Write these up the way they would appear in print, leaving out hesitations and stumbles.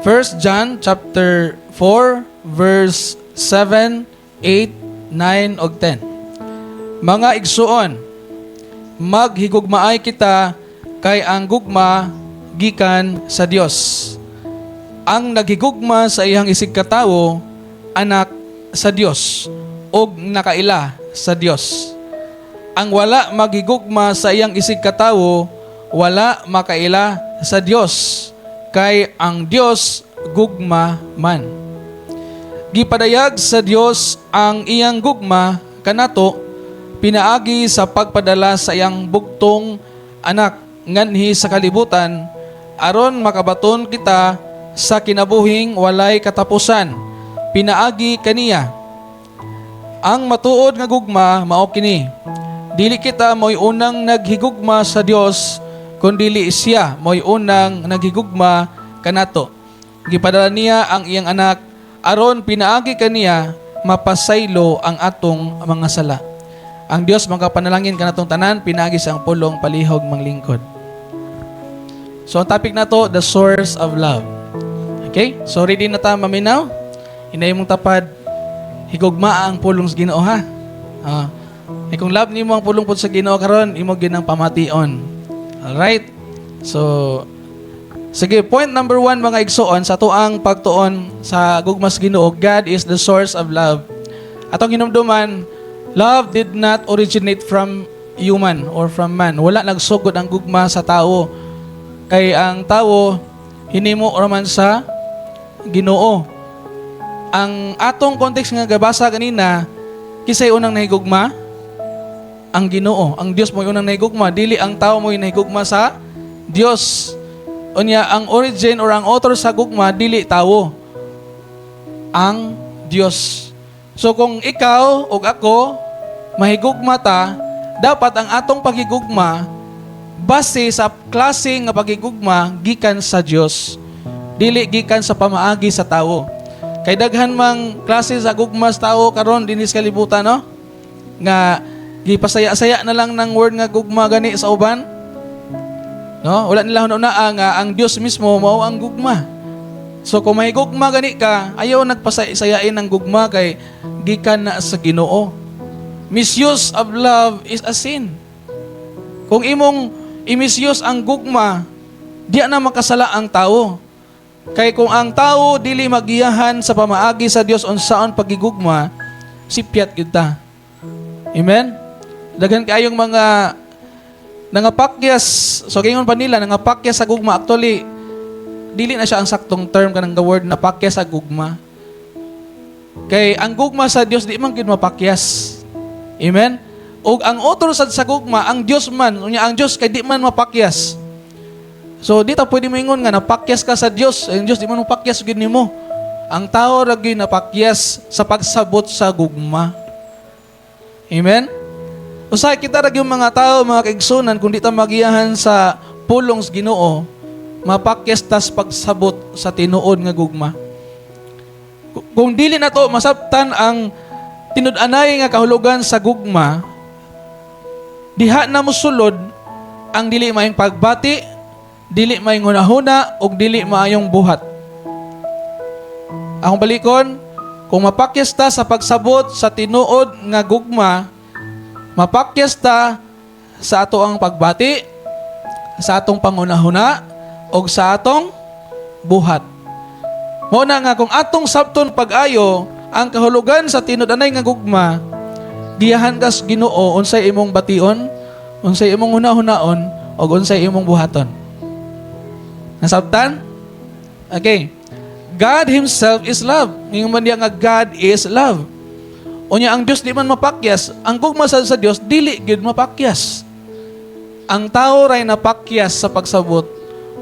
1 John chapter 4 verse 7, 8, 9 ug 10. Mga igsuon, maghigugmaay kita kay ang gugma gikan sa Dios. Ang naghigugma sa iyang isigkatawo, anak sa Dios ug nakaila sa Dios. Ang wala maghigugma sa iyang isigkatawo, wala makaila sa Dios, kay ang Dios gugma man. Gipadayag sa Dios ang iyang gugma kanato pinaagi sa pagpadala sa iyang bugtong anak nganhi sa kalibutan aron makabaton kita sa kinabuhing walay katapusan pinaagi kaniya. Ang matuod nga gugma mao kini: dili kita mo'y unang naghigugma sa Dios, kundili siya mo'y unang naghigugma kanato. Gipadala niya ang iyang anak aron pinaagi kaniya mapasaylo ang atong mga sala. Ang Dios makapanalangin kanatong tanan pinaagi sa ang pulong. Palihog manglingkod. So ang topic nato, the source of love. Okay? So ready na ta maminaw? Inay mong tapad, higugma ang pulong sa Ginoo, ha. Ah. Eh, kung love nimo ang pulong pud sa Ginoo karon, imo ginang pamation. Alright? So sige, point number 1, mga igsoon, sa atoang pagtuon sa gugma sa Ginoo, God is the source of love. Atong hinumduman, love did not originate from human or from man. Wala nagsugod ang gugma sa tao. Kay ang tao hinimo raman sa Ginoo. Ang atong context nga gabasa ganina, kisay unang nahigugma? Ang Ginoo. Ang Dios mo unang nahigugma, dili ang tao mo nahigugma sa Dios. Unya, ang origin or ang author sa gugma dili tawo. Ang Dios. So kung ikaw ug ako mahigugma ta, dapat ang atong paghigugma base sa klase nga paghigugma gikan sa Dios. Dili gikan sa pamaagi sa tawo. Kay daghan mang klase sa gugma sa tawo karon dinhi sa kalibutan, no? Nga gipasaya-saya na lang ng word nga gugma gani sa uban. No? Wala nila hunahunaa nga ang Dios mismo mao ang gugma. So kung may gugma gani ka, ayaw nagpasayain ng gugma kay gikan na sa Ginoo. Misuse of love is a sin. Kung imong i-misuse ang gugma, diya na makasala ang tao. Kay kung ang tao dili magiyahan sa pamaagi sa Dios unsaon pagigugma, sipyat kita. Amen? Daghan kayong mga nangapakyas, so gayon pa nila, nangapakyas sa gugma. Actually, dili na siya ang saktong term kanang word na pakyas sa gugma. Kay ang gugma sa Dios di man gid mapakyas. Amen? Ug ang author sad sa gugma, ang Dios man, unya ang Dios kay di man mapakyas. So di ta pwede moingon nga napakyas ka sa Dios, ang Dios di man mapakyas gid nimo. Ang tao ra gyud napakyas sa pagsabot sa gugma. Amen? Usahay kita ra gyud mga tao, mga kaigsunan, kung di ta magiyahan sa pulong sa Ginoo, mapakyas tas pagsabot sa tinuod nga gugma. Kung dili na to masabtan ang tinud-anay nga kahulugan sa gugma, diha na mosulod ang dili maayong pagbati, dili maayong hunahuna, ug dili maayong buhat. Akong balikon, kung mapakyas ta sa pagsabot sa tinuod nga gugma, mapakyas ta sa ato ang pagbati, sa atong panghunahuna, ug sa atong buhat. Mao na nga kung atong sabton pag-ayo ang kahulugan sa tinud-anay nga gugma, giyahan kas Ginoo unsay imong bation, unsay imong hunahunaon, ug unsay imong buhaton. Nasabtan? Okay. God Himself is love. Ingon man diya nga God is love. Unya ang Dios di man mapakyas, ang gugma sa Dios dili gyud mapakyas. Ang tao ray napakyas sa pagsabot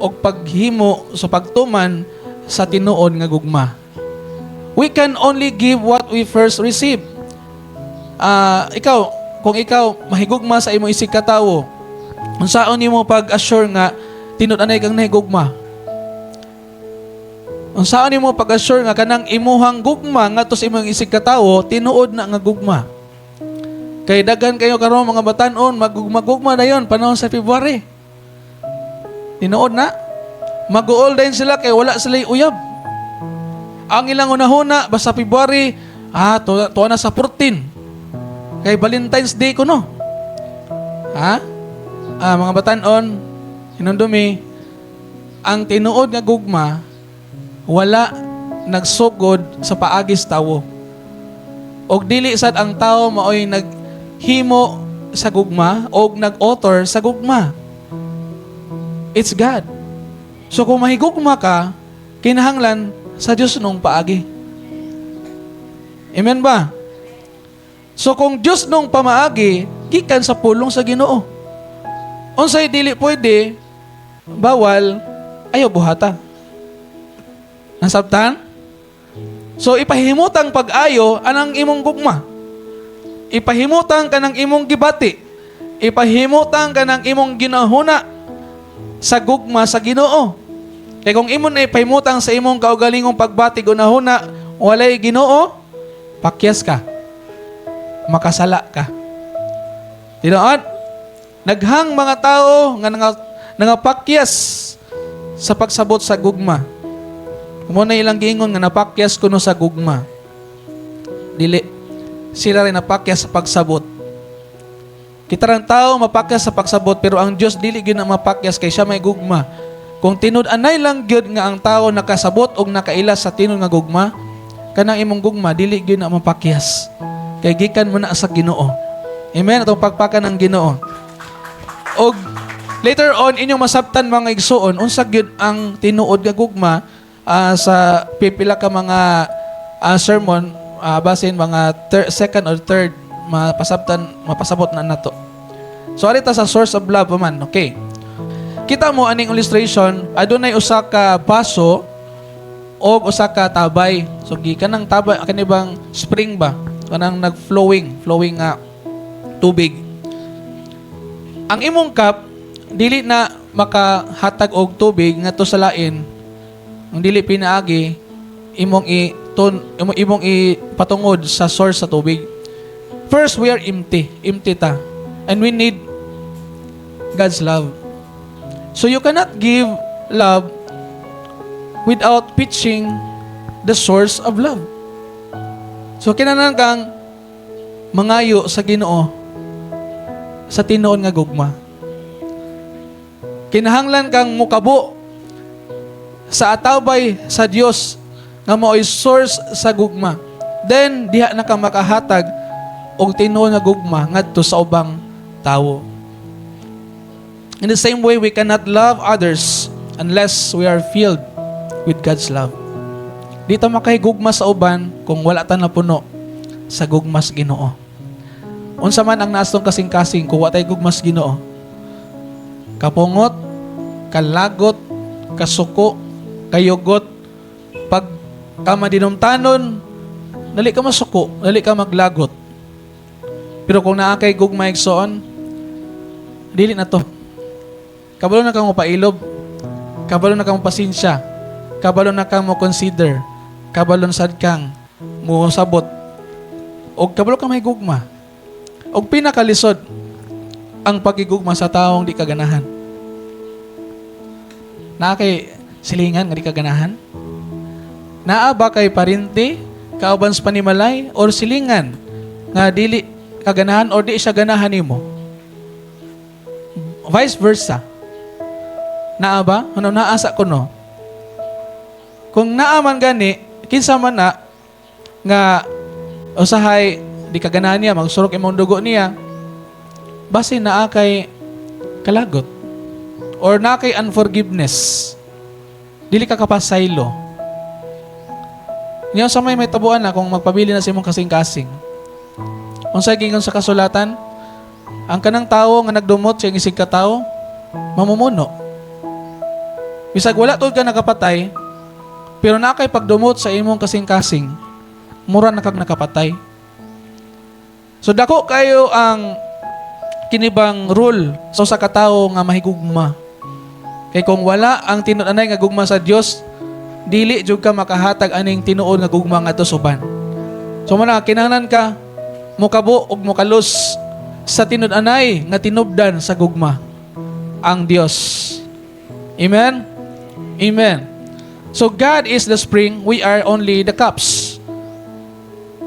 og paghimo sa pagtuman sa tinuod nga gugma. We can only give what we first receive. Ah, ikaw, kung ikaw mahigugma sa imong isig katawo, unsaon nimo pag-assure nga tinud-anay kang nahigugma? Unsaon nimo pag-assure nga kanang imuhang gugma ngadto sa imong isig katawo tinuod na nga gugma? Kay daghan kayo karon mga batan-on magugma-gugma dayon panahon sa February. Tinuod na. Mag-uol din sila kay wala sila uyab. Ang ilang hunahuna basta February, tuwa na sa 14. Kay Valentine's Day ko, no. Ha? Mga batanon, hinumdumi, ang tinuod nga gugma wala nagsugod sa paagi sa tawo. Og dili sad ang tao maoy naghimo sa gugma og nag-author sa gugma. It's God. So kung mahigugma ka, kinahanglan sa Dios nung paagi. Amen ba? So kung Dios nung pamaagi, gikan sa pulong sa Ginoo. Unsay dili pwede, bawal, ayaw buhata. Nasabtan? So ipahimutang pag-ayo anang imong gugma. Ipahimutang kanang imong gibati. Ipahimutang kanang imong ginahuna sa gugma sa Ginoo. Kay kung imo na ipahimutang sa imong kaugalingong pagbati, gunahuna, walay Ginoo, pakyas ka. Makasala ka. Tinuod? Daghang mga tao nga nangapakyas sa pagsabot sa gugma. Mao na ilang giingon nga napakyas kuno sa gugma. Dili. Sila rin napakyas sa pagsabot. Kita rang tao mapakyas sa pagsabot, pero ang Dios dili gyud na mapakyas kay siya may gugma. Kung tinud-anay lang gyud nga ang tao nakasabot og nakaila sa tinud nga gugma, kanang imong gugma dili gyud na mapakyas. Kay gikan mo na sa Ginoo. Amen. Atong pagpakan ang Ginoo. Og later on inyong masabtan, mga igsuon, unsa gyud ang tinuod nga gugma sa pipila ka mga sermon, basin mga second or third, mapasabtan, mapasabot na nato. So ari ta sa source of love man, okay. Kita mo aning illustration, adunay usa ka baso og usa ka tabay. So gikan ng tabay kani bang spring ba? Kanang nag-flowing, flowing nga tubig. Ang imong cup dili na makahatag og tubig ngadto sa lain ang dili pinaagi imong i tun imong, imong ipatungod sa source sa tubig. First, we are empty. Empty ta. And we need God's love. So you cannot give love without pitching the source of love. So kinahanglan kang mangayo sa Ginoo sa tinuod nga gugma. Kinahanglan kang mukabo sa atabay sa Dios nga mao'y source sa gugma. Then diha na ka makahatag og tinuod nga gugma ngadto sa ubang tawo. In the same way, we cannot love others unless we are filled with God's love. Di ta makahigugma sa uban kung wala ta napuno sa gugma sa Ginoo. Unsa man ang naa sa atong kasing-kasing kung wa tay gugma sa Ginoo? Kapungot, kalagot, kasuko, kayugot, pag ka madinumtanon, dali ka masuko, dali ka maglagot. Pero kung naa kay gugma, igsoon, dili na to. Kabalo na kang mapailob, kabalo na kang pasensya, kabalo na kang mo consider, kabalo na sad kang mo sabot, og kabalo kang may gugma. Og pinakalisod ang pagigugma sa taong di ka ganahan. Naa kay silingan nga di ka ganahan? Naa ba kay parente, kauban sa panimalay, or silingan nga dili ka ganahan or di siya ganahan nimo? Vice versa. Naa ba? Ano naa sa kuno? Kung naa man gani, kinsa man na nga usahay di ka ganahan niya, magsurok imong dugo niya, basin naa kay kalagot or naa kay unforgiveness. Dili ka kapasaylo. Niya sa may tabuan na kung magpabili na sa imong kasing-kasing. Unsay giingon sa kasulatan? Ang kanang tawo nga nagdumot sa isig ka tawo, mamumuno. Bisag wala tuod ka nakapatay, pero naa kay pagdumot sa imong kasing-kasing, mura na kag nakapatay. So dako kayo ang kinibang rule sa usa ka tawo nga mahigugma. Kay kung wala ang tinud-anay nga gugma sa Dios, dili jud ka makahatag aning tinuod nga gugma ngadto sa uban. So mao na kinahanglan ka mukabo og mukalus sa tinud-anay nga tinubdan sa gugma, ang Dios. Amen. Amen. So God is the spring, we are only the cups.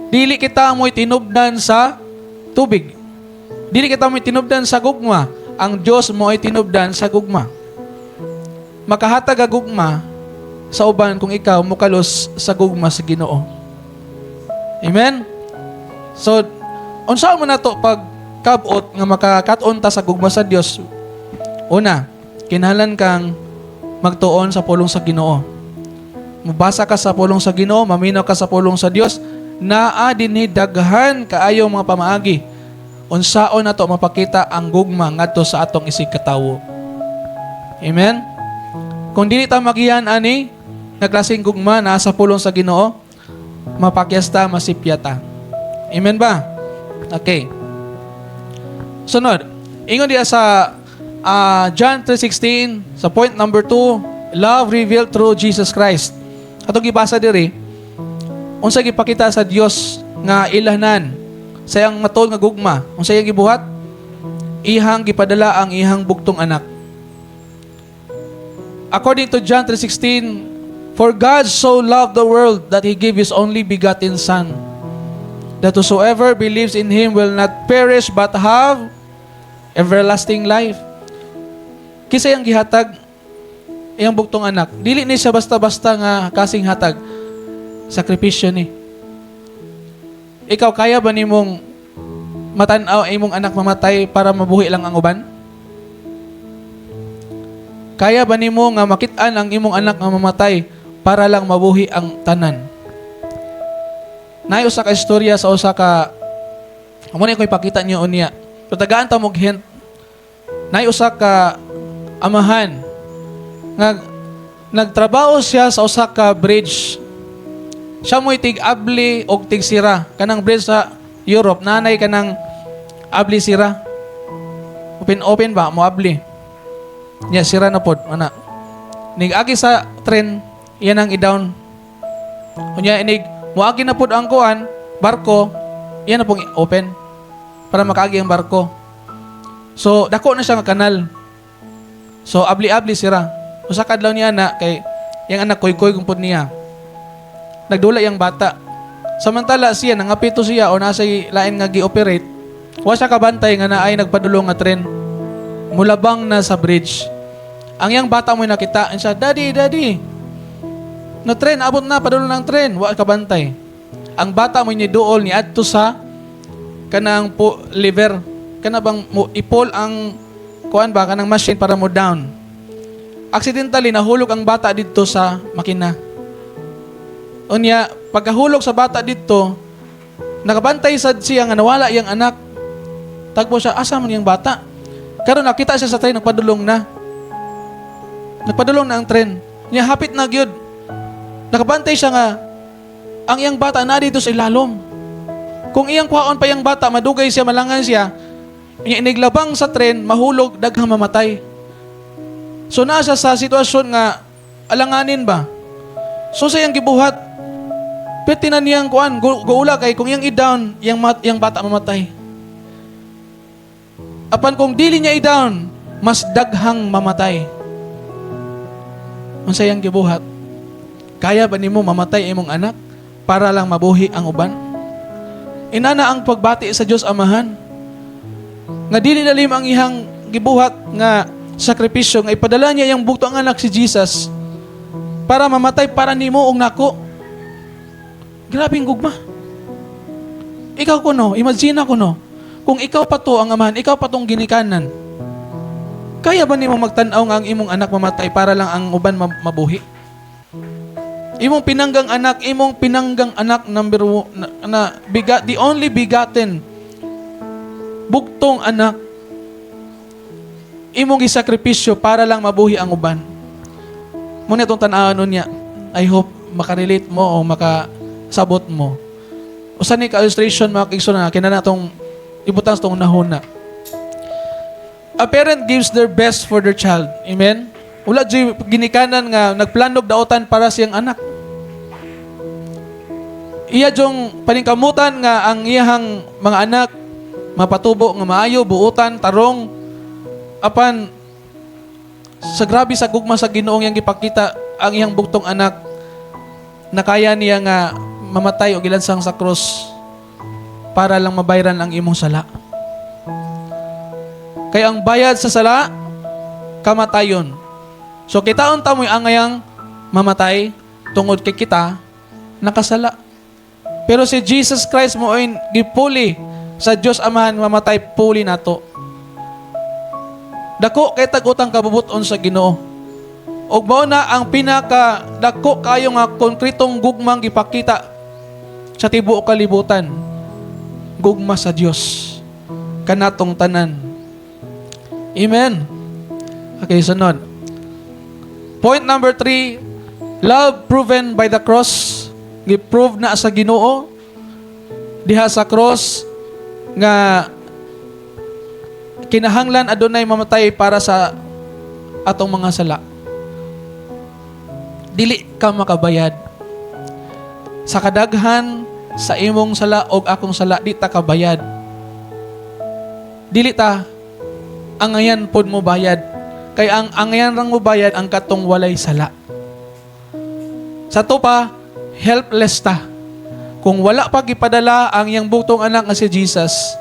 Dili kita mo'y tinubdan sa tubig. Dili kita mo'y tinubdan sa gugma. Ang Diyos mo'y tinubdan sa gugma. Makahatag ang gugma sa uban kung ikaw mukalos sa gugma sa Ginoo. Amen? So, unsa mo na to pag kabot nga makakat-on ta sa gugma sa Dios? Una, kinahanglan kang magtuon sa pulong sa Ginoo. Mubasa ka sa pulong sa Ginoo, maminaw ka sa pulong sa Dios, naa dinhi daghan kaayo mga pamaagi unsaon nato mapakita ang gugma ngadto sa atong isig katawo. Amen? Kung dili ta magiyan ani nga klaseng gugma naa sa pulong sa Ginoo, mapakyas ta, masipya ta. Amen ba? Okay. Sunod, ingon diya sa John 3:16 sa point number 2, love revealed through Jesus Christ. Atong gibasa diri, unsa gipakita sa Dios nga ilhanan sa iyang matuod nga gugma, unsa iyang gibuhat? Ihang gipadala ang ihang bugtong anak. According to John 3:16, "For God so loved the world that He gave His only begotten Son, that whosoever believes in Him will not perish but have everlasting life." Kinsa iyang gihatag iyang bugtong anak? Dili ni siya basta-basta nga kasing hatag. Sakripisyo ni. Ikaw, kaya ba nimong matan-aw ang imong anak mamatay para mabuhi lang ang uban? Kaya ba nimo nga makit-an ang imong anak nga mamatay para lang mabuhi ang tanan? Naay usa ka istorya sa usa ka, amo ni ko ipakita niyo unya. Pero tagaan ta mog hint. Naay usa ka amahan nga nagtrabaho siya sa usa ka bridge. Siya mo'y tig-abli og tig-sira. Kanang bridge sa Europe, nanay kanang abli sira. Open open ba mo abli. Nya sira na pod ana. Nig-agi sa tren, iyan ang i-down. Unya inig moagi na pod ang kuan, barko, iyan na pong open para makaagi ang barko. So dako na siya nga kanal. So abli-abli sira. Usa ka adlaw niya na kay yang anak koy-koy kung pod niya. Nagdula yang bata. Samantala siya nangapito siya o nasa lain nga gi-operate. Wa siya kabantay nga naay nagpadulong nga tren. Mulabang na sa bridge. Ang iyang bata mo nakita, siya, "Daddy, Daddy. Na tren, abot na, padulong ng tren." Wa kabantay. Ang bata mo ni duol ni adto sa kanang po lever. Kana bang mo ipol ang kuan ba, kanang machine para mo down. Accidentally nahulog ang bata didto sa makina. Unya, pagkahulog sa bata didto, nakabantay sad siya nga nawala iyang anak. Tagpo siya, asa man iyang bata? Karon nakita siya sa tren, nagpadulong na. Nagpadulong na ang tren. Nya hapit na gyud. Nakabantay siya nga ang iyang bata na dito sa ilalom. Kung iyang kuhaon pa iyang bata, madugay siya, malangan siya. Nya iniglabang sa tren, mahulog, daghang mamatay. So naa siya sa sitwasyon nga alanganin ba? So sa iyang gibuhat, pwede na niyang kuan, guula kay kung iyang i-down, iyang bata mamatay. Apan kung dili niya i-down, mas daghang mamatay. Unsa iyang gibuhat? Kaya ba nimo mamatay imong anak para lang mabuhi ang uban? Inana ang pagbati sa Dios Amahan. Nga dili lalim ang iyang gibuhat nga sakripisyo nga ipadala niya iyang bugtong anak si Jesus para mamatay para nimo ug nako. Grabe ang gugma. Ikaw kuno, imagine ako no, kung ikaw pa to ang amahan, ikaw pa tong ginikanan, kaya ba nimo magtan-aw nga ang imong anak mamatay para lang ang uban mabuhi? Imong pinanggang anak number one, na bigat, the only begotten, bugtong anak, imong gisakripisyo para lang mabuhi ang uban. Muna itong tan-awon niya. I hope makarelate mo o makasabot mo. Usa ni ka illustration, mga kaigsoon, na kinana tong ibutang sa tong nahuna. A parent gives their best for their child. Amen? Wala jud ginikanan nga nagplanog daotan para siyang anak. Iya jung paningkamutan nga ang iyahang mga anak mapatubo nga maayo, buutan, tarong, apan sa grabe sa gugma sa Ginoo yang gipakita. ang iyang bugtong anak, nakaya niya nga mamatay o gilansang sa cross para lang mabayran ang imong sala. Kay ang bayad sa sala, kamatayon. So kita unta mo'y angayang mamatay tungod kay kita nakasala. Pero si Jesus Christ mo'y gipuli sa Dios Amahan mamatay puli nato. Dako kay tag utang kabubuton sa Ginoo. Og mao na ang pinaka dako kayo nga konkretong gugmang gipakita sa tibuok kalibutan. Gugma sa Dios kanatong tanan. Amen. Okay, sunod. Point number 3, love proven by the cross. Gi-prove na sa Ginoo diha sa cross nga kinahanglan adunay mamatay para sa atong mga sala. Dili ka makabayad. Sa kadaghan sa imong sala og akong sala, di ta kabayad. Dili ta angayan pod mo bayad. Kay ang angayan rang mo bayad ang katong walay sala. Sa to pa, helpless ta. Kung wala pa gipadala ang iyang bugtong anak nga si Jesus,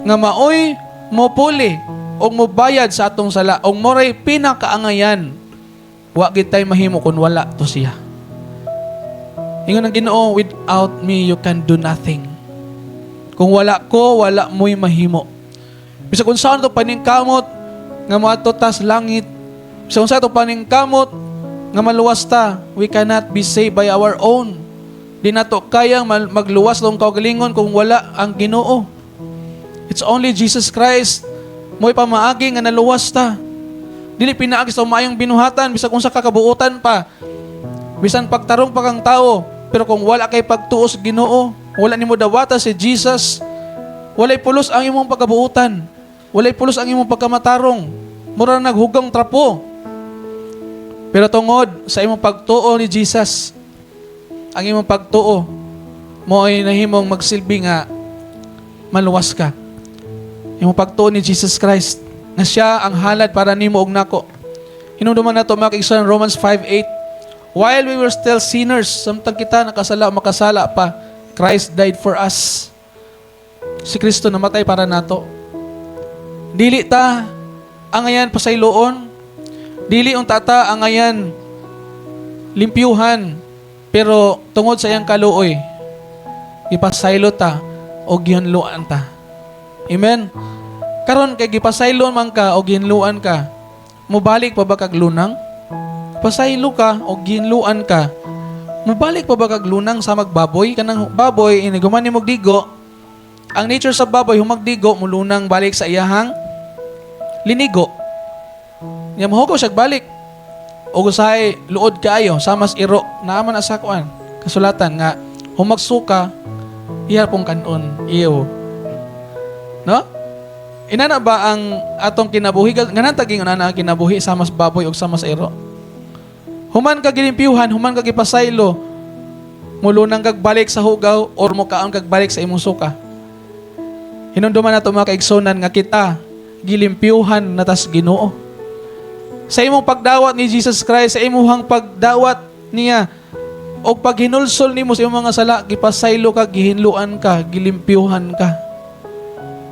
nga maoy mopuli og mobayad sa atong sala og moray pinakaangayan, wa gid tay mahimo kung wala to siya. Ingon ang Ginoo, "Without me you can do nothing." Kung wala ko, wala mo'y mahimo. Bisag unsaon to paningkamot nga moadto ta sa langit, bisag unsa to paningkamot nga maluwas ta, we cannot be saved by our own. Di nato kayang magluwas tong kaugalingon kung wala ang Ginoo. It's only Jesus Christ mo'y pamaagi nga naluwas ta. Dili pinaagi sa maayong binuhatan, bisag unsa ka kabuotan pa. Bisan pagtarong pa kang tao, pero kung wala kay pagtuo sa Ginoo, wala nimo dawata si Jesus, walay pulos ang imong pagkabuotan. Walay pulos ang imong pagkamatarong. Mura naghugong trapo. Pero tungod sa imong pagtuo ni Jesus, ang imong pagtuo mo ay nahimong magsilbi nga maluwas ka. Imong pagtuo ni Jesus Christ na siya ang halad para nimo og nako. Hinumduman nato, mga kaigsuonan, Romans 5:8. While we were still sinners, samtang kita nakasala o makasala pa, Christ died for us. Si Kristo namatay para nato. Dili ta angayan pasayloon. Dili unta ta angayan limpyuhan. Pero tungod sa iyang kaluoy, ipasaylo ta o gihinluan ta. Amen. Karon kay gipasaylo man ka o gihinluan ka, mubalik pa ba kag lunang? Pasaylo ka o gihinluan ka, mubalik pa ba kag lunang sa magbaboy? Kanang baboy, iniguman ni digo, ang nature sa baboy, humagdigo, mulunang balik sa iyahang linigo. Nya mahugaw siya balik. O usahay luod kaayo, samas iro, naaman na sa kuan, kasulatan nga, humagsuka, iya pong kanon, iyo. No? Inana ba ang atong kinabuhi? Nganan taging inana ang kinabuhi samas baboy o samas iro? Human ka gilimpyuhan, human ka gipasaylo, mulunang kag balik sa hugaw or mukaon kag balik sa imong suka. Hinumduman nato, mga kaigsunan, nga kita gilimpyuhan na tas Ginoo. Sa imong pagdawat ni Jesus Christ, sa imuhang pagdawat niya, o paghinulsol nimo sa imong mga sala, gipasaylo ka, gihinluan ka, gilimpyuhan ka.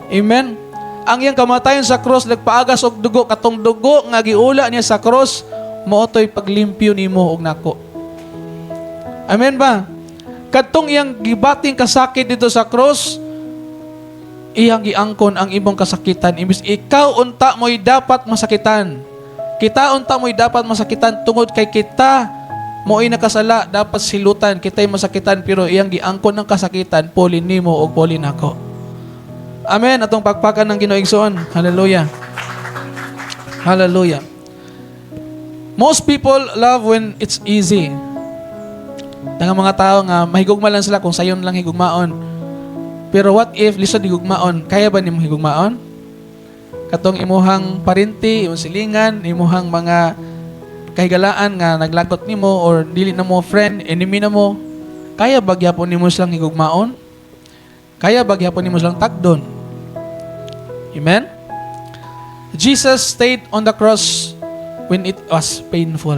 Amen. Ang iyang kamatayon sa cross nagpaagas og dugo, katong dugo nga giula niya sa cross, mao to'y paglimpyo nimo og nako. Amen ba? Kadtong iyang gibating kasakit dito sa cross, iyang giangkon ang imong kasakitan. Imbis ikaw unta mo'y dapat masakitan. Kita unta mo'y dapat masakitan tungod kay kita mo'y nakasala, dapat silutan, kita'y masakitan, pero iyang giangkon ng kasakitan, puli nimo og puli nako. Amen. Atong pagpakan ng Ginoo, igsoon. Hallelujah. Hallelujah. Most people love when it's easy. Ang mga tao nga mahigugma lang sila kung sayon lang higugmaon. Pero what if lisod higugmaon? Kaya ba nimo higugmaon? Katong imuhang parinti, imong silingan, imuhang mga kahigalaan nga naglagot nimo or dili na mo friend, enemy na mo, kaya ba gyapon nimo silang higugmaon? Kaya ba gyapon nimo silang tagdon? Amen? Jesus stayed on the cross when it was painful.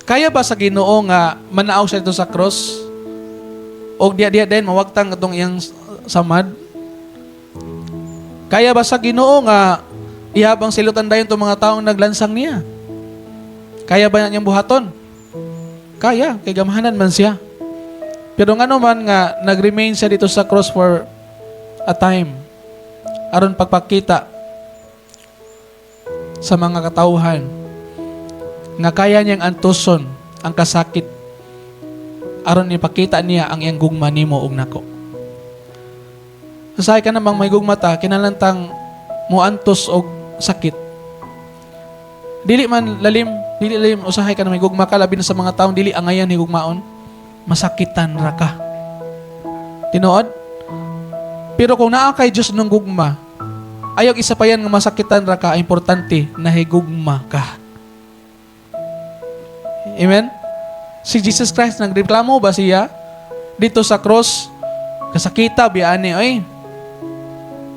Kaya ba sa Ginoo nga manaog siya dito sa cross? Og diya diya din mawagtang atong iyang samad? Kaya ba sa Ginoo nga ihabang silutan dayon itong mga taong naglansang niya? Kaya ba niyang buhaton? Kaya, kay gamhanan man siya. Pero ngano man nga nag-remain siya dito sa cross for a time aron pagpakita sa mga katawhan nga kaya niyang antuson ang kasakit aron ipakita niya ang iyang gugma nimo ug nako. Usahay ka namang may gugma ta, kinahanglan tang moantos og sakit. Dili man lalim, dili lalim. Usahay ka na may gugma ka, labi na sa mga taong dili angayan higugmaon, masakitan ra ka. Tinuod? Pero kung naa kay Dios ng gugma, ayaw isa pa yan nga masakitan ra ka, importante nahigugma ka. Amen? Si Jesus Christ, nagreklamo ba siya dito sa cross? "Kasakita biya ani oy."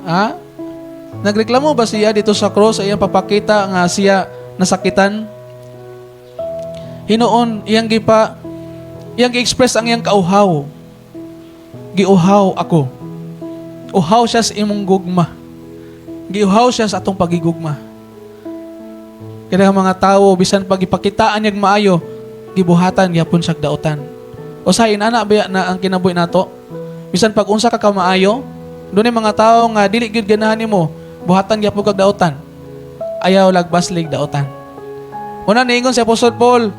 Ha? Nagreklamo ba siya dito sa cross sa iyang papakita nga siya nasakitan? Hinuon, iyang gi-express ang iyang kauhaw. "Giuhaw ako." Uhaw siya sa imong gugma. Giuhaw siya sa atong pagigugma. Kaya ang mga tao, bisan pag ipakitaan niyag maayo, gibuhatan gyapon siya dautan. O sa inana ba na ang kinabuhi nato? Bisan pag unsa ka kamaayo, doon mga tao nga dili gyud ganahan nimo, buhatan gyapon kag dautan. Ayaw lag baslig dautan. Una niingon si Apostol Paul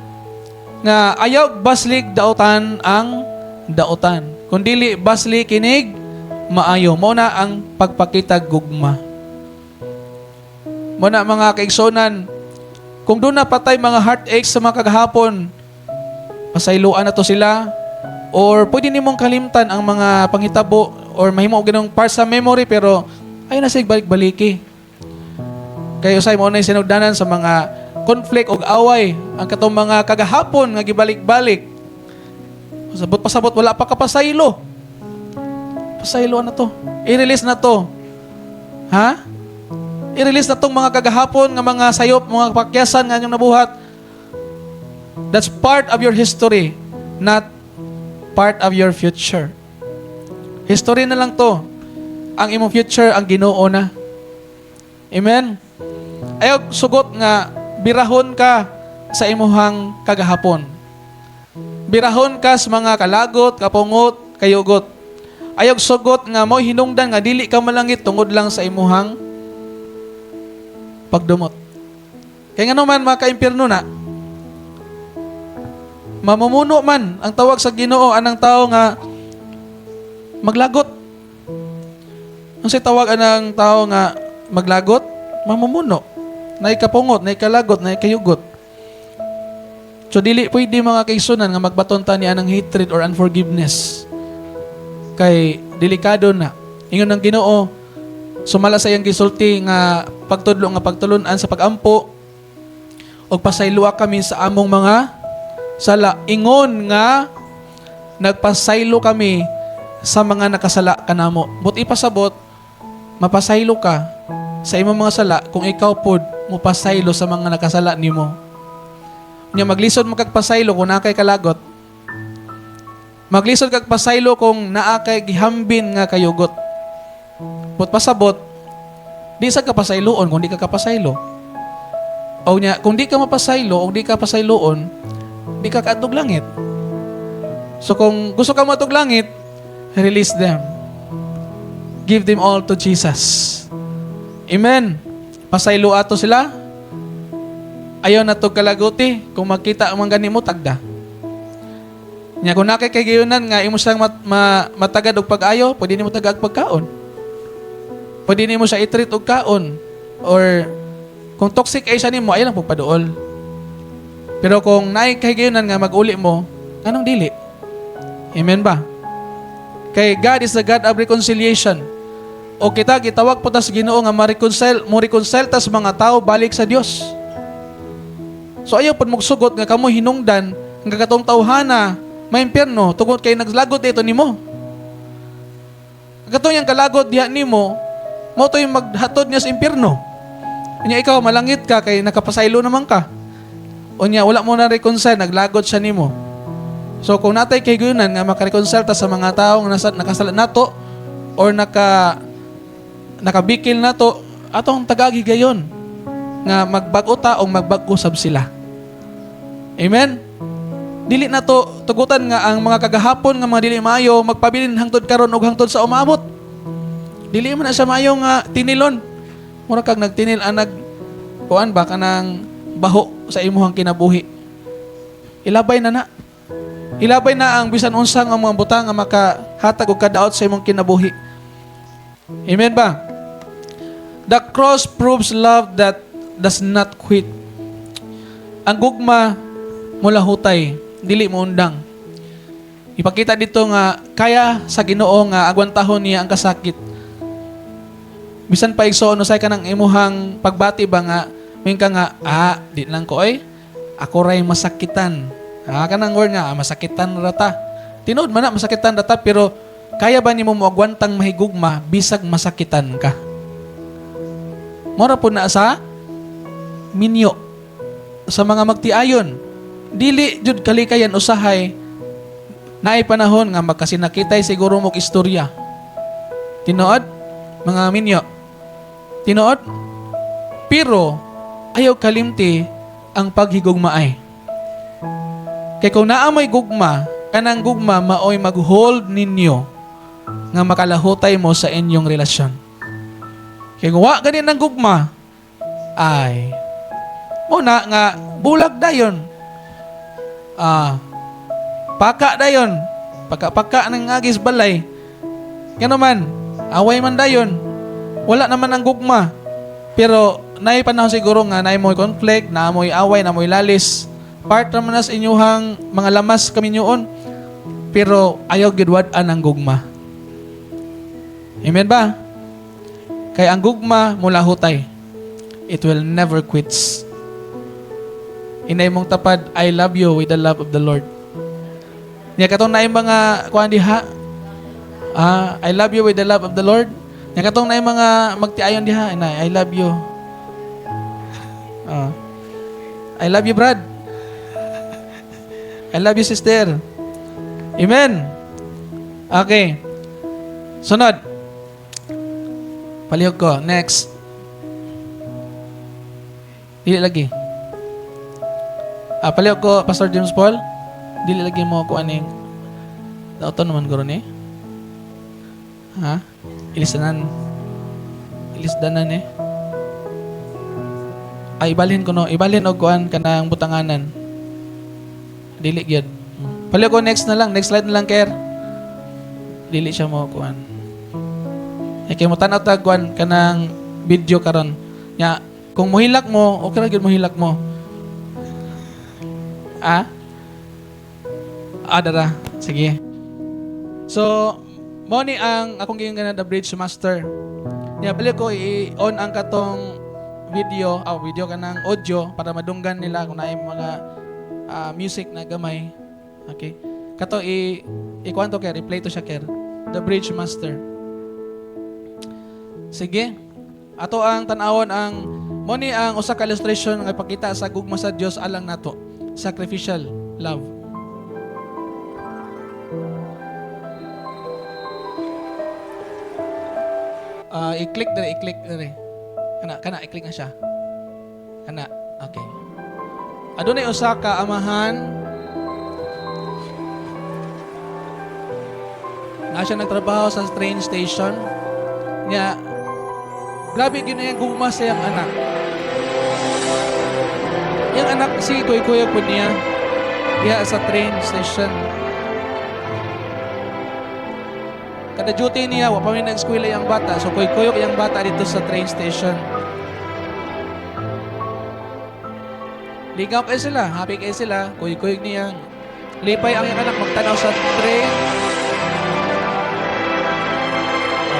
nga ayaw baslig dautan ang dautan. Kung dili basli kinig maayo. Mao na ang pagpakita gugma. Mao na, mga kaigsunan, kung doon na patay mga heartaches sa mga kagahapon, pasayloan na to sila or pwede nimong kalimtan ang mga panghitabo or mahimo og ganung part sa memory, pero ayaw na siya balik-baliki. Kay usay mo na yung sinugdanan sa mga conflict og away ang katong mga kagahapon nga gibalik-balik. Pasabot pasabot wala pa kapasaylo. Pasaylo na to. I-release na to. Ha? I-release na tong mga kagahapon nga mga sayop, mga pakyasan nga inyong nabuhat. That's part of your history, not part of your future. History na lang to. Ang imong future ang Ginoo na. Amen? Ayaw sugot nga birahon ka sa imuhang kagahapon. Birahon ka sa mga kalagot, kapungot, kayugot. Ayaw sugot nga mo hinungdan nga dili ka malangit tungod lang sa imuhang pagdumot. Kaya nga naman maka-impyerno na, mamumuno man ang tawag sa Ginoo anang tao nga maglagot. Ang say tawag anang tao nga maglagot, mamumuno. Naay kapungot, naay kalagot, naay kayugot. So dili pwede, mga kaigsunan, nga magbaton ta ni anang hatred or unforgiveness. Kay delikado na. Ingon ng Ginoo, sumala sa iyang gisulti nga pagtudlo nga pagtulunan sa pagampo og pasayloa kami sa among mga sala ingon nga nagpasaylo kami sa mga nakasala kanamo. But ipasabot, mapasaylo ka sa imong mga sala kung ikaw pod mopasaylo sa mga nakasala nimo. Nya maglisod mo kag pasaylo kung naa kay kalagot. Maglisod kag pasaylo kung naa kay gihambin nga kayugot. But pasabot, di sa ka pasayloon kung di ka kapasaylo. O nya, kung di ka mapasaylo o di ka pasayloon, di ka kaadtog langit. So kung gusto ka maadtog langit, release them. Give them all to Jesus. Amen. Pasaylo ato sila. Ayaw na to kalaguti. Kung makita ang mga gani mo, tagda. Nya kung naa kay kahigayunan nga imo siyang matagad og pag-ayo, pwede nimo tagag pagkaon. Pwede nimo siya i-treat og kaon. Or kung toxic ay siya nimo, ayaw lang pagpaduol. Pero kung naay kahigayunan nga mag-uli mo, anong dili? Amen ba? Kay God is the God of reconciliation. O kita gitawag po ta sa Ginoo nga ma-reconcile, mo reconcile tas mga tao balik sa Dios. So ayaw pod mogsugot nga kamo hinungdan nga katong tawhana maimpyerno tungod kay naglagot ito nimo. Katong yang kalagot diha nimo, mo to yung maghatod niya sa impyerno. Nya ikaw malangit ka kay nakapasaylo naman ka. Unya wala mo na reconcile, naglagot siya nimo. So kung natay kahigayunan nga makareconcile ta sa mga tawo nga nasa nakasala nato or nakabikil nato, atong tagag higayon nga magbag-o ta o magbag-o sab sila. Amen? Dili nato tugutan nga ang mga kagahapon nga mga dili maayo magpabilin hangtod karon ug hangtod sa umaabot. Dili man na siya maayo nga tinilon. Mura kag nagtinil ang nag kuan ba kanang baho sa imuhang kinabuhi. Ilabay na na. Ilabay na ang bisan unsa nga mga butang nga makahatag og kadaot sa imong kinabuhi. Amen ba? The cross proves love that does not quit. Ang gugma mulahutay, dili mo undang. Ipakita dito nga kaya sa Ginoo nga agwantahon niya ang kasakit. Bisan pa, igsoon, usay ka ng imuhang pagbati ba nga moingon ka nga, "Ah, di lang ko oy. Ako ray masakitan." Ah, kanang word nga, "Ah, masakitan ra ta." Tinuod man na masakitan ra ta, pero kaya ba nimo moagwantang mahigugma bisag masakitan ka? Mora po na sa minyo, sa mga magtiayon. Dili jud kalikayan usahay, naay panahon nga magkasinakitay siguro mo istorya. Tinuod, mga minyo. Tinuod? Pero ayaw kalimti ang paghigugmaay. Kay kung naa mo'y gugma, kanang gugma maoy mag-hold ninyo nga makalahutay mo sa inyong relasyon. Kay kung wa gani ng gugma, ay, muna nga bulag dayon. Ah, paka dayon. Paka-paka ng agis balay. Ngano man, away man dayon. Wala naman ang gugma. Pero naay panahon siguro nga naay mo'y conflict, naa mo'y away, naa mo'y lalis. Part naman na sa inyuhang mga lamas kaminyoon. Pero ayaw gyud wad-an ang gugma. Amen ba? Kay ang gugma mulahutay. It will never quits. Inay mong tapad, "I love you with the love of the Lord." Nya katong naay mga kuan diha. Ah, "I love you with the love of the Lord." Nya katong naay mga magtiayon diha, inay, "I love you." Ah. "I love you, Brad. I love you, sister." Amen. Okay. Sunod. Palihog ko. Next. Dili lagi. Ah, palihog ko, Pastor James Paul. Dili lagi mo ko aning dauton naman guro ni. Ha? Ilisanan. Ilisdanan eh. Ay, ibalhin ko no. Ibalhin og kuan kanang butanganan. Dili gyud. Palihog ko next na lang. Next slide na lang, Ker. Dili siya mo kuan. Eh, kay mo tan-aw ta kuan kanang video karon. Nya, kung mohilak mo, okay ra gyud mohilak mo. Ah? Ah, dara. Sige. So, mo ni ang akong giingon nga The Bridge Master. Nya balik ko i-on ang katong video, ah, video kanang audio para madunggan nila kung naay mga music na gamay. Okay. Kato i ikuan to ker, i-play to siya, ker. The Bridge Master. Sige. Ato ang tan-awon ang mo ni ang usa ka illustration nga ipakita sa gugma sa Dios alang nato. Sacrificial love. Ah, i-click dire, i-click dire. Kana, kana i-click na siya. Kana, okay. Adunay usa ka amahan na siya nagtrabaho sa train station. Nya grabe gyud na gugma sa iyang anak. Yang anak si kuy-kuya po niya diha sa train station. Kada duty niya, wa pa may nag-eskwela yung bata. So kuy-kuyog yung bata dito sa train station. Ligaw kayo sila, happy kayo sila, kuy-kuyog niya. Lipay ang iyang anak magtanaw sa train.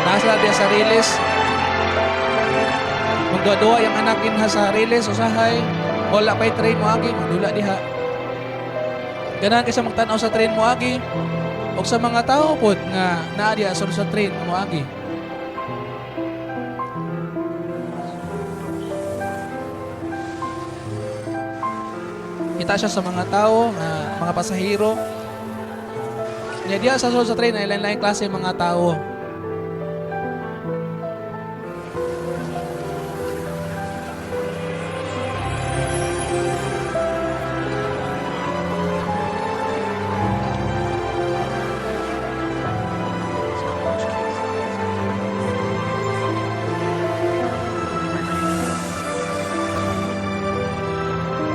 Nasa diya sa riles. Magduwa-duwa yung anak inha sa riles, usahay. Wala pa'y train mo agi, magdula diha. Ganahan kay siya magtanaw sa train mo agi. Og sa mga tao pod nga naa diha sa train mo agi. Kita siya sa mga tao, nga mga pasahero. Nya diha sa sulod sa train ay lain-lain klase mga tao.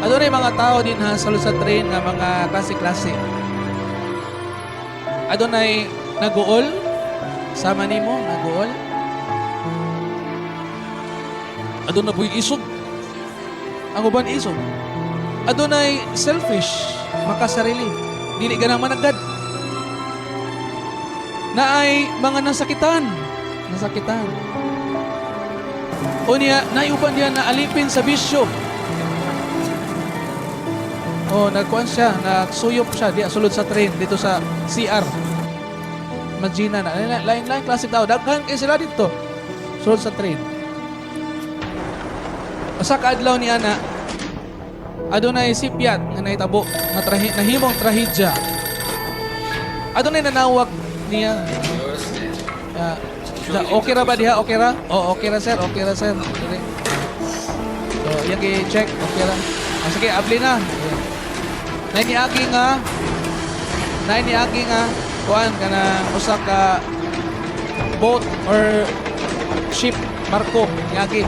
Adunay mga tao din ha sa sulod sa train nga mga klase-klase. Adunay naguol sama nimo naguol. Aduna po'y isog. Ang uban isog. Adunay selfish, makasarili. Dili ganang managad. Naay mga nasakitan, nasakitan. Unya, naay uban diha na alipin sa bisyo. Oh, nagkuan siya, nagsuyop siya diha sulod sa train dito sa CR. Magina na. Lain-lain klase tao. Daghan kay sila dito. Sulod sa train. Usa ka adlaw ni ana, adunay sipyat nga nahitabo, nga nahimong trahedya. Adunay nanawag niya. Okay ra ba diha? Okay ra? Oh, okay ra sir, okay ra sir. Dili. So, iyang gi-check, okay ra. Ah, sige, abli na. Nay niagi nga kuan kana usa ka boat or ship, barko niagi.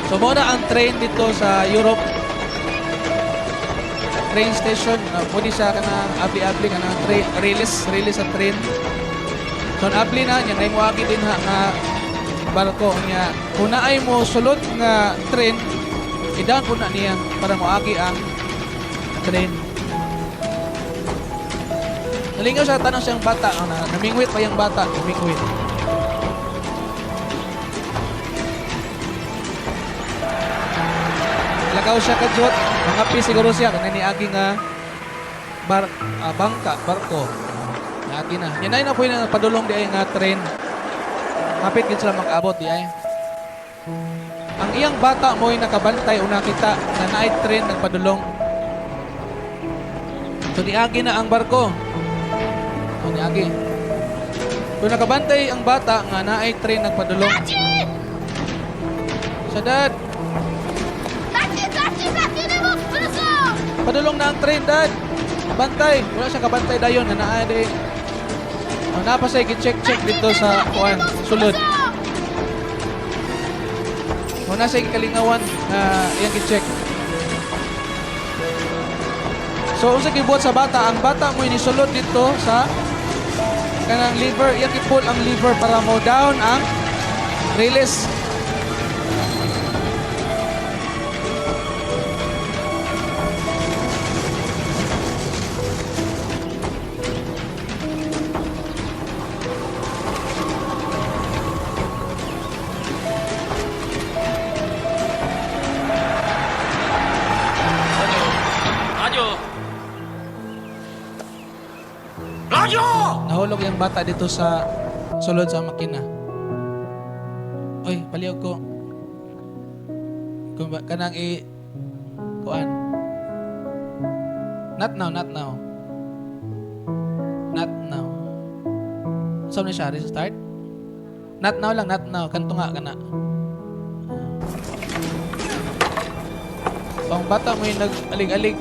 So mao na ang train dito sa Europe. Train station, pwede siya kanang abli-abli kanang train, release, release sa train. So abli na niya, nay moagi din ha nga barko niya. Kung naay mo sulod nga train, i-down po na niya para moagi ang train. Nalingaw siya, tanong siyang bata, oh, na, namingwit pa yung bata, namingwit. Lakaw siya kadyot, mga pi siguro siya, kanang niagi nga bangka, barko. Niagi na. Yan ay na po yung padulong di ay nga train. Hapit gid sila makaabot di ay. Ang iyang bata mo'y nakabantay o nakita na naay train nagpadulong. So niagi na ang barko. So niagi. So nakabantay ang bata nga naay train nagpadulong. Sa dad, padulong na ang train, dad. Bantay. Wala siya kabantay dayon nga naa di. Oh, naa pa siya gi-check-check dito sa kuan sulod. Wala siya kalingawan na iyang gi-check. So unsa gibuhat sa bata? Ang bata mo inisulod dito sa kanang lever, iyang i-pull ang lever para mo down ang release. 라디오. 라디오. Nahulog yung bata dito sa sulod sa makina. Oy, palihog ko. Kung ba, kanang i kuan. Not now, not now. Not now. Saan na siya? Restart? Not now lang, not now. Kanto nga, kana. So, ang bata mo yung nag-alig-alig.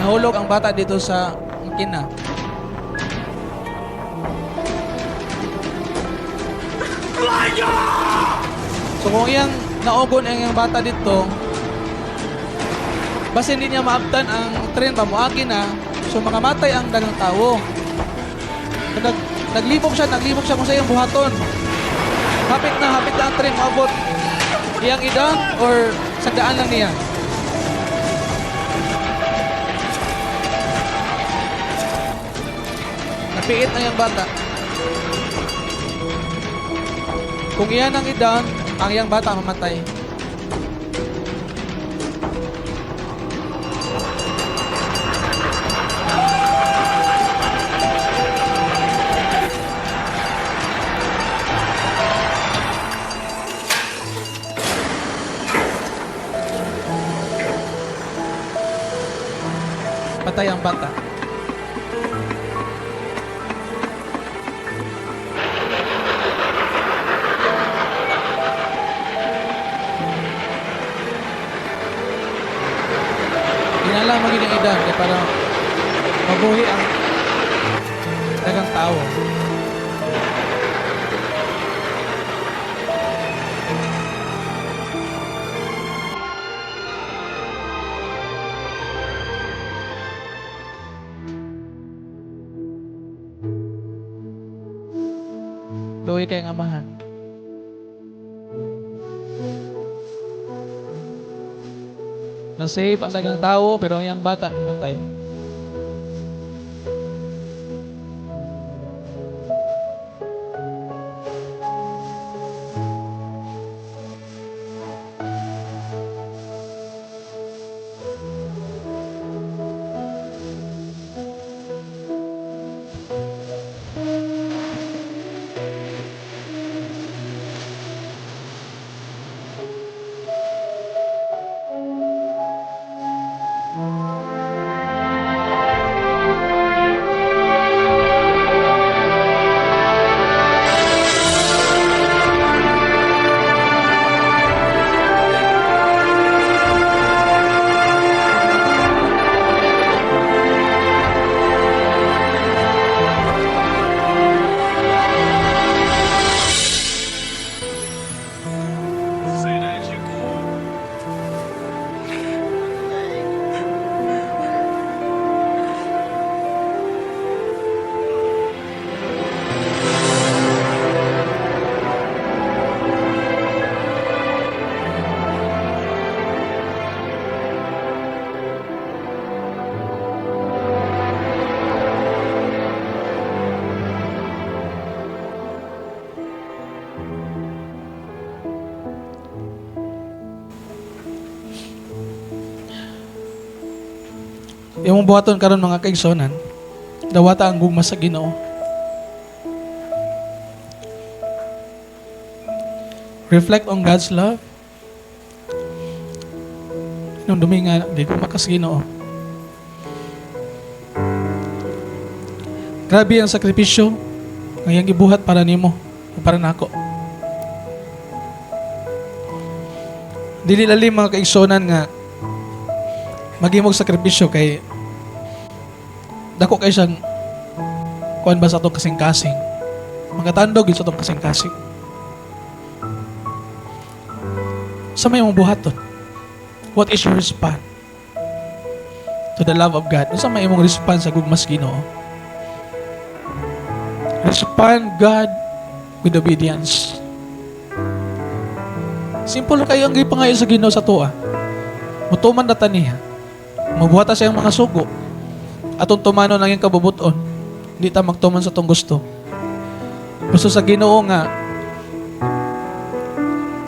Nahulog ang bata dito sa makina. So kung iyang naugon ang iyang bata dito, basin hindi niya maabtan ang tren pa, moagi na, so makamatay ang dagang tao. So, naglibok siya kung sa iyang buhaton. Hapit na ang tren, moabot. Iyang i-down or sagdaan lang niya. Napiit ang iyang bata. Kung iyan ang i-down, ang iyang bata mamatay. Namatay ang bata. Ginala mo gid ang edad kay para mabuhi ang daghang tao. Luoy kay ang amahan. Na-save ang daghang tao, pero ang iyang bata namatay. 虽然是孤。 Imong buhaton karon, mga kaigsonan, dawata ang gugma sa Ginoo. Reflect on God's love. Nung nga gigugma ka sa Ginoo. Grabe ang sakripisyo nga iyang gibuhat para nimo o para nako. Dili lalim, mga kaigsonan, nga maghimog sakripisyo kay dako kay siyang kuan ba sa atong kasing-kasing. Makatandog yun sa atong kasing-kasing. Unsa may imong buhaton? What is your response to the love of God? Unsa may imong response sa gugma sa Ginoo? Respond God with obedience. Simple kayo ang gipangayo sa Ginoo sa atoa. Mutuman na ta niya. Mabuhat ta sa iyang mga sugo. Atong tumanon ang iyang kabubuton. Hindi ta magtuman sa atong gusto. Gusto sa Ginoo nga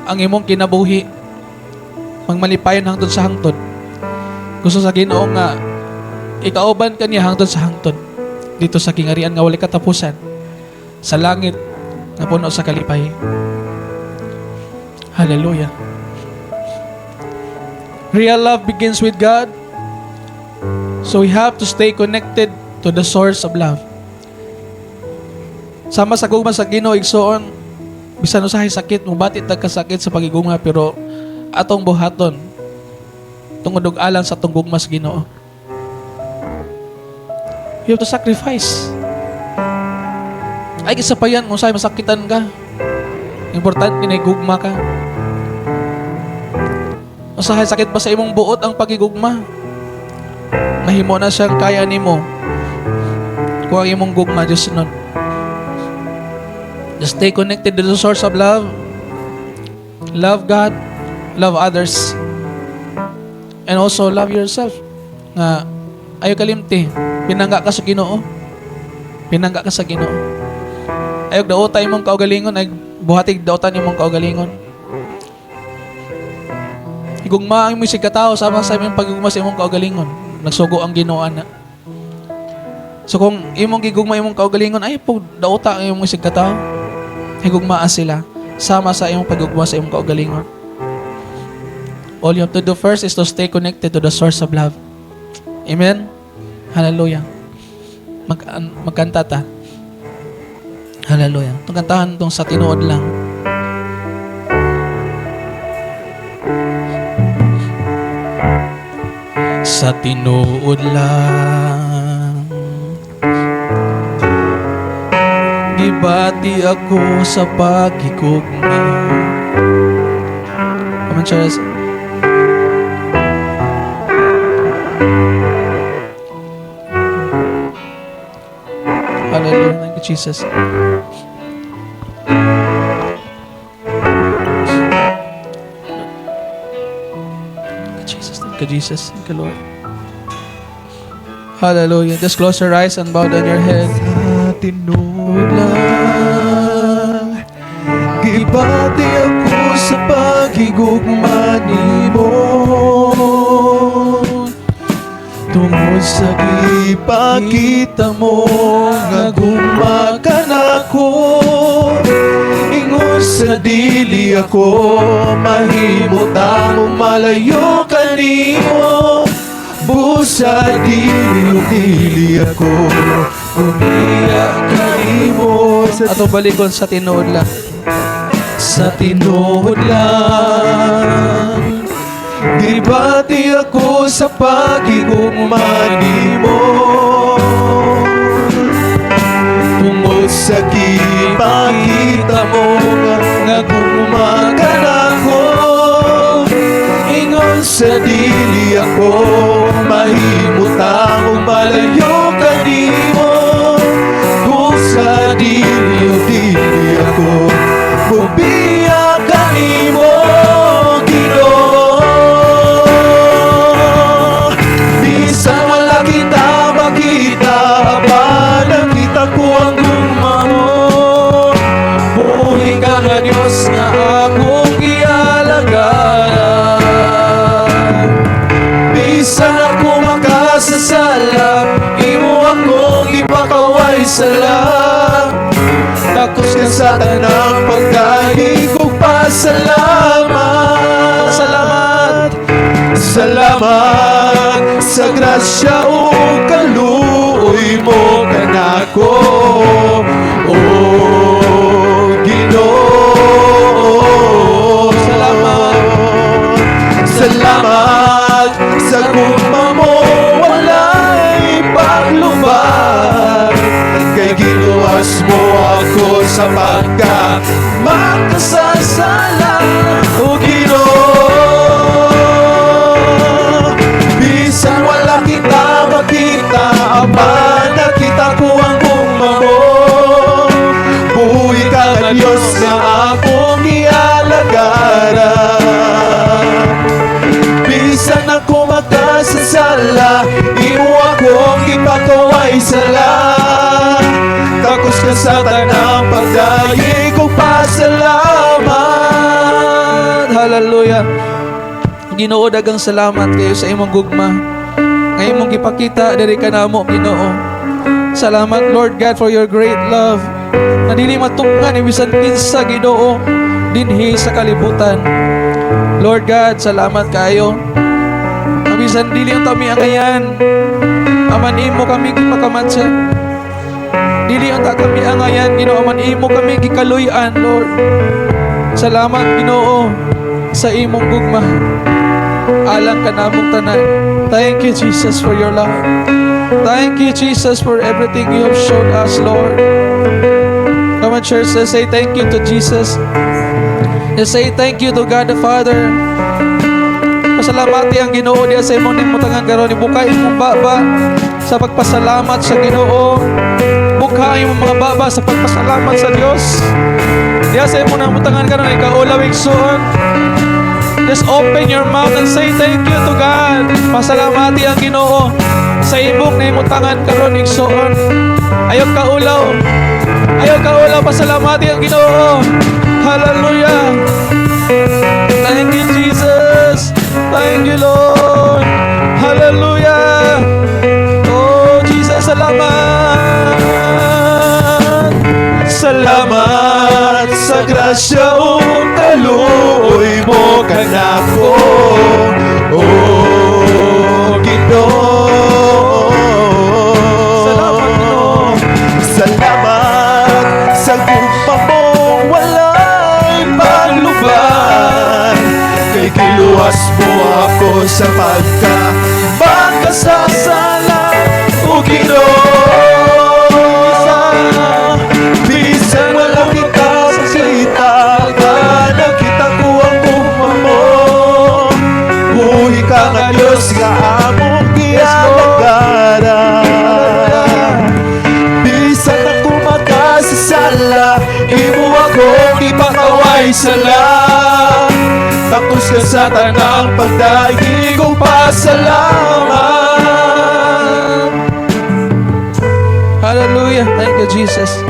ang imong kinabuhi magmalipayon hangtod sa hangtod. Gusto sa Ginoo nga ikauban ka niya hangtod sa hangtod dito sa kingarian nga walay katapusan, sa langit nga puno sa kalipay. Hallelujah. Real love begins with God. So we have to stay connected to the source of love. Sama sa gugma sa Ginoo, igsoon, bisan usahay sakit, mubati tag kasakit sa pagigugma, pero atong buhaton tungod og alang sa atong gugma sa Ginoo. You have to sacrifice. Ay, isa pa yan, kung sa'yo masakitan ka. Importante na gugma ka. Usahay sakit pa sa imong buot ang pagigugma. Mahimo na siyang kaya nimo kung ang imong gugma Diyos nun. Just stay connected to the source of love. Love God, love others, and also love yourself. Nga ayo kalimti, pinangga ka sa Ginoo. Pinangga ka sa Ginoo. Ayaw dauta imong kaugalingon, ay buhatig dautan imong kaugalingon. Higugma ang imong isigkatao sama sa imong pagigugma sa imong kaugalingon. Nagsugo ang Ginoo ana. So kung imong gigugma imong kaugalingon, ay po dauta ang imong isigkatao. Higugmaa sila sama sa imong pagugma sa imong kaugalingon. All you have to do first is to stay connected to the source of love. Amen? Hallelujah. Magkanta ta. Hallelujah. Itong kantahan itong "Sa Tinuod Lang." Sa tinuod lang, gibati ako sa paghigugma. Come on, Charles. Hallelujah. Thank you, Jesus. Thank you, Jesus. Thank you, Jesus. Thank you, Lord. Hallelujah. Just close your eyes and bow down your head. Sa tinuod lang, gibati ako sa paghigugma nimo. Tungod sa gipakita mo nga gugma ka nako, ingon sa dili ako mahimutang malayo kanimo. Busa dili o dili ako umiya kanimo sa Ato balikon, "Sa Tinuod Lang." Sa tinuod lang, gibati ako sa paghigugma nimo. Tungod sa gipakita mo nga gugma ka nako, ingon sa dili ako mahimutang malayo kanimo. Busa dili o dili ako mubiya kanimo, Ginoo. Bisan wala kita makita, apan nakita ko ang gugma mo. Buhi ka nga Diyos nga akong gialagaran. Bisan ako makasasala, imo akong ipakaway sala. Takos ka sa tanang pagdayeg kong pasalamat. Salamat. Salamat sa grasya o kaluoy mo kanako, O Ginoo. Salamat. Salamat sa gugma mo, walay paglubad, kay giluwas mo ako sa pagka makasasala, O Ginoo. Bisan wala kita makita, apan nakita ko ang gugma mo. Buhi ka nga Diyos nga akong gialagaran. Bisan ako makasasala, imo akong ipakaway sala. Takos ka sa tanang pagdayeg kong pasalamat. Hallelujah. Ginoo, daghang salamat kayo sa imong gugma nga imong gipakita diri kanamo, Ginoo. Salamat, Lord God, for your great love na dili matunggan ni bisan kinsa, Ginoo, dinhi sa kalibutan. Lord God, salamat kayo. Ang bisan dili ang kami angayan, aman imo kami gipakamatsa. Dili ang ta kami angayan, Ginoo, aman imo kami gikaluy-an, Lord. Salamat, Ginoo, sa imong gugma alang kanamong tanan. Thank you, Jesus, for your love. Thank you, Jesus, for everything you have shown us, Lord. Come on, church, let's say thank you to Jesus. Let's say thank you to God the Father. Pasalamati ang Ginoo diya sa imong nahimutangan karon. Ibuka imong baba sa pagpasalamat sa Ginoo. Buka ang imong mga baba sa pagpasalamat sa Dios. Diya sa imong nahimutangan karon, ikaulaw, igsoon. Just open your mouth and say thank you to God. Pasalamati ang Ginoo sa imong nahimutangan karon, igsoon. Ayaw kaulaw. Ayaw kaulaw, pasalamati ang Ginoo. Hallelujah. Thank you, Jesus. Thank you, Lord. Hallelujah. Oh, Jesus, salamat. Salamat sa grasya o kaluoy mo kanako, O Ginoo. sa pagka makasasala o Ginoo. Bisan wala kita makita, nakita ko ang gugma mo. Buhi ka nga Diyos nga among gialagaran. Bisan ako makasasala, imo akong ipakaway sala. Takos ka sa tanang pagdaig kong pasalamat. Hallelujah. Thank you, Jesus.